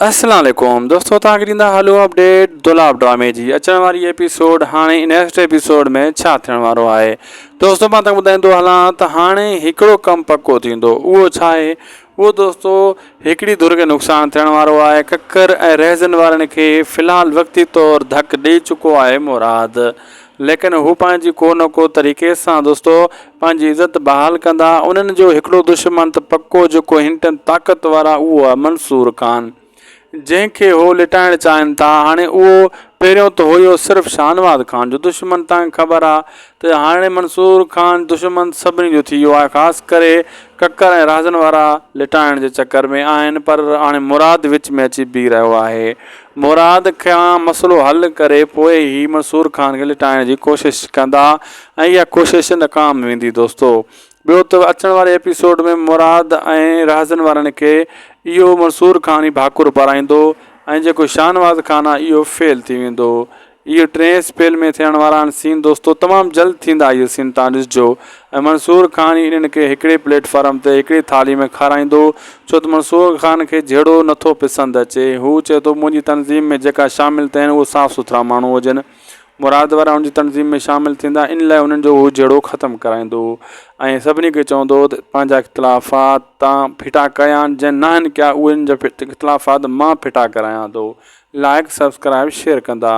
السلام عليڪم دوستو توهان کي ڏيندا هلو اپڊيٽ دولاب ڊرامي جي اچڻ واري ايپيسوڊ هاڻي نيڪسٽ ايپيسوڊ ۾ ڇا ٿيڻ وارو آهي دوستو مان توهان ٻڌائيندو هلان ته هاڻي هڪڙو ڪم پڪو ٿيندو اهو ڇا آهي اهو دوستو هڪڙي ڌر کي نقصان ٿيڻ وارو آهي ڪڪر ۽ رهزن وارن کي في الحال وقتي طور ڌڪ ڏئي چڪو آهي مراد ليڪن هو پنهنجي ڪو نه ڪو طريقي سان دوستو پنهنجي عزت بحال ڪندا انهن جو هڪڙو دشمن ته پڪو جيڪو هنٽن طاقت وارا اهو آهي منصور خان جنهن کي هو لٽائڻ چاهين ٿا هاڻي اهو پهريون ته هيو صرف شاهنواز خان جو دشمن تان خبر آ ته هاڻي منصور خان دشمن سڀني جو ٿي ويو آهي خاص ڪري ڪڪر ۽ رازن وارا لٽائڻ جي چڪر ۾ آهن پر هاڻي مراد وچ ۾ اچي بيهي رهيو آهي مراد کان مسئلو حل ڪري پوء هي منصور خان کي لٽائڻ جي ڪوشش ڪندا ۽ اها ڪوشش ناڪام ويندي دوستو ٻيو ته اچڻ واري ايپيسوڊ ۾ مراد ۽ رهزن وارن کي اهو منصور خان ئي ڀاڪر پارائيندو ۽ جيڪو شاهنواز خان آهي اهو فيل ٿي ويندو اهو ٽئين اسپيل ۾ ٿيڻ وارا آهن سين دوستو تمام جلد ٿيندا اهي سين تان ڏسجو ۽ منصور خان ئي انهن کي هڪڙي پليٽ فارم تي هڪڙي ٿالهي ۾ کارائيندو ڇو ته منصور خان کي جهيڙو نٿو پسند اچي هو چئي ٿو منهنجي تنظيم ۾ جيڪا شامل ٿين اهو صاف سٿرا ماڻهو هجن مراد وارا ان جي تنظيم ۾ شامل ٿيندا ان لاء انهن جو هو جهيڙو ختم ڪرائيندو ۽ سڀني کي چوندو ته پنهنجا اختلافات تان ڦٽا ڪيا آهن جنهن ناهن ڪيا اهي ان جا اختلافات مان ڦٽا ڪرايان ٿو لائڪ سبسڪرائب شيئر ڪندا.